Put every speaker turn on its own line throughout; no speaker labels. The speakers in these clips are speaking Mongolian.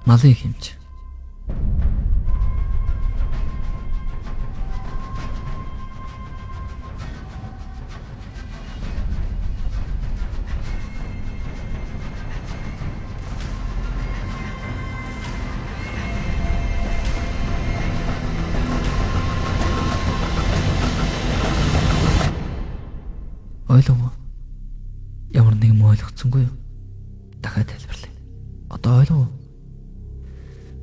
Малын хэмж. Ойлгов уу? Ямар нэг юм ойлгоцсонгүй юу? Дахиад тайлбарлая. Одоо ойлгов уу?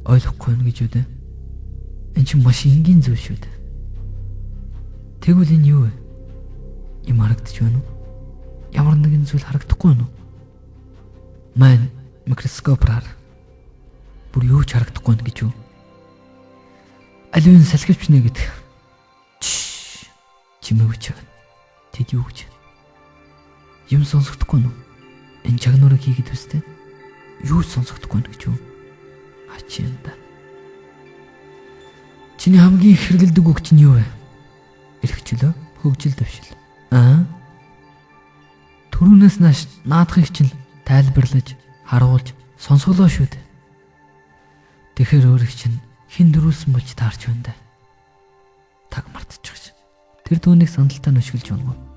Ойлгохгүй юм гэж үү дээ? Энэ чинь маш энгийн зүйл шүү дээ. Тэгвэл энэ юу вэ? Юм харагдаж байна уу? Ямар нэгэн зүйл харагдахгүй байна уу? Мань микроскопоор бүр юу ч харагдахгүй байна гэж юу? Аливын салхивч нэ гэдэг. Чимээгүй ч. Тэд юу гэж? Юм сонсогдохгүй нү? Энэ чагнуурыг хийгээд үстэй. Юу ч сонсогдохгүй нэ гэж юу? Ач юм да. Чиний хамгийн их хэрэгэлдэг үг чинь юу вэ? Эрхчлөө, хөгжил дэвшил. Аа. Төрүүнээс нааш наадахыг чинь тайлбарлаж, харуулж сонсголоо шүү дээ. Тэгэхээр өөрийг чинь хэн дөрүүлсэн болж таарч байна да. Таг мартчих. Тэр түүнийг сандалтай нүшгэлж унав.